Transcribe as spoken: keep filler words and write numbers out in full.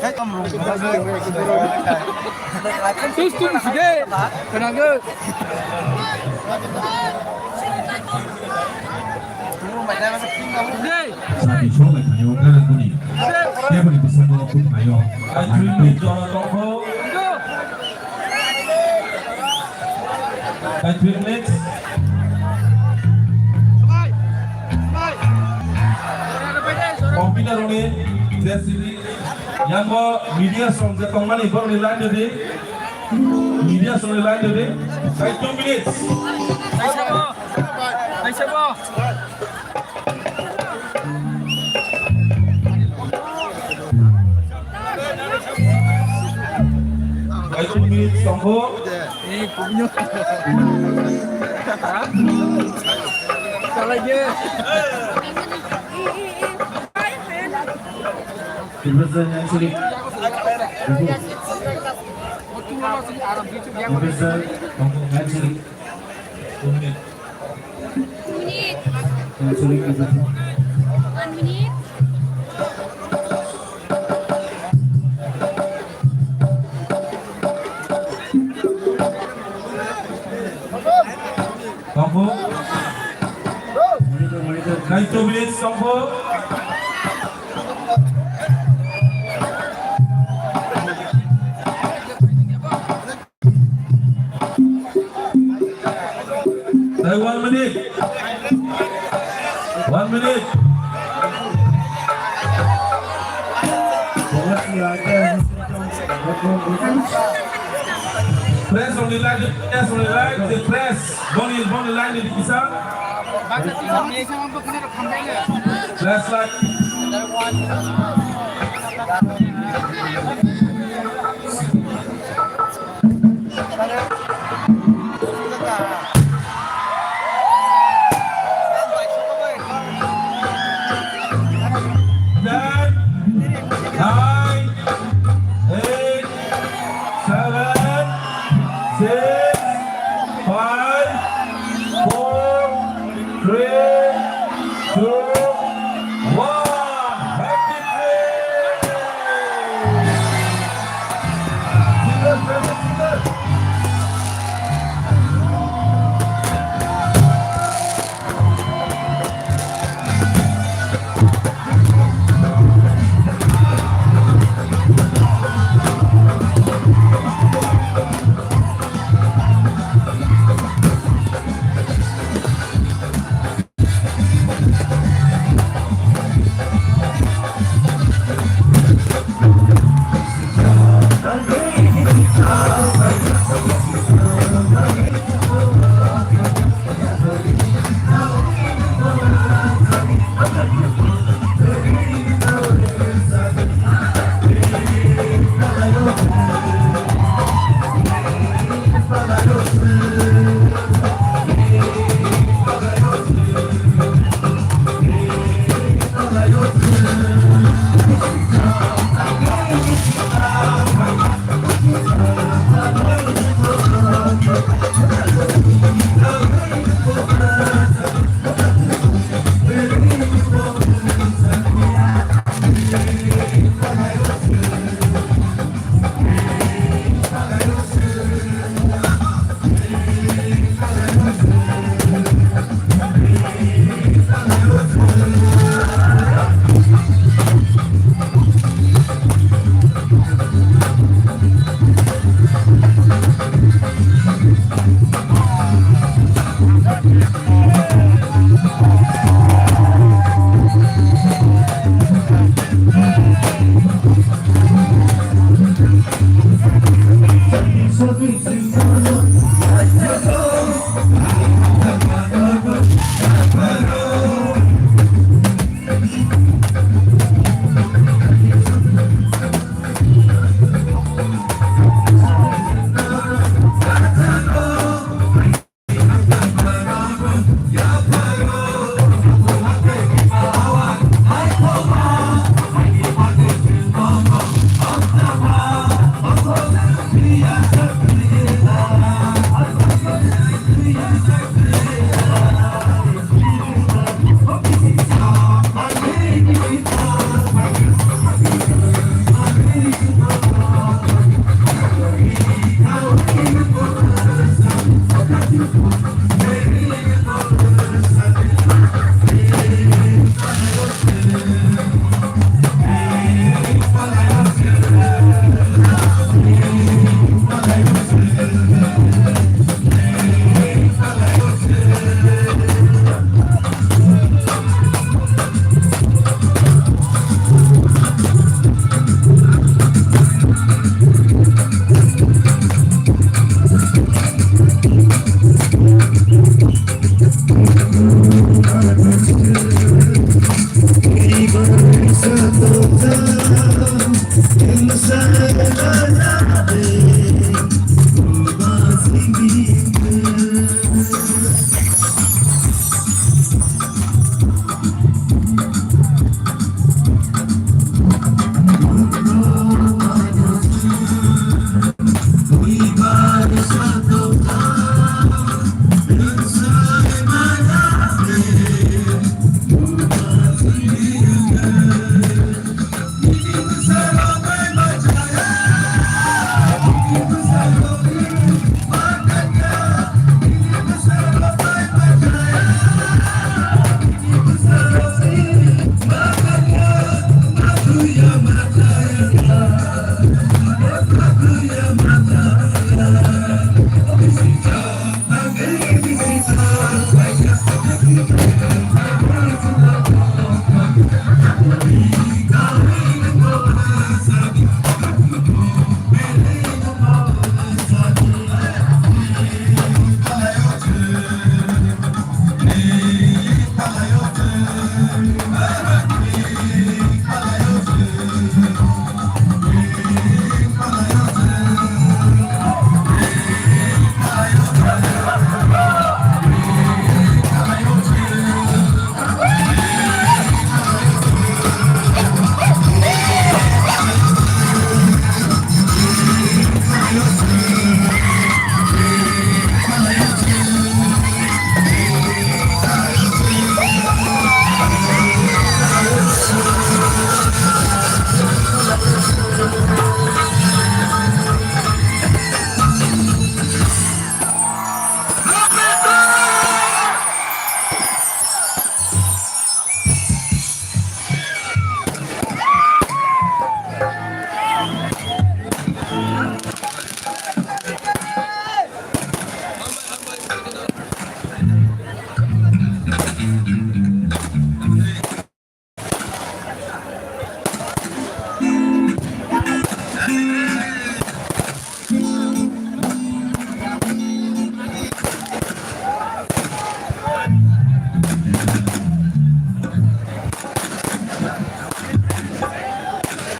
Tus tum sige, kenal ke? Sige. Sati song lai thayo, kana kuni. Keboni bwskango kuk nayo. Ai, three minutes, jono tongkho. Ai, three minutes. Computer roni, J C B. Yang bo media song je tongmani borokni line rwdi. Media song ni line rwdi. Tei two minutes. Kaisa bo. Kaisa bo. Tei two minutes tongkho. Salah dia. Represent Nyanchuli. Represent Nyanchuli. Nyanchuli represent. One minute. Tongkho. Monitor, monitor. Nai two minutes tongkho. Tei one minute. One minute. Press on the line, press on the line, the press. Boni, boni line ni kisa. Press line. Ten, nine, eight, seven, six, five, four, three, two, one. Happy play!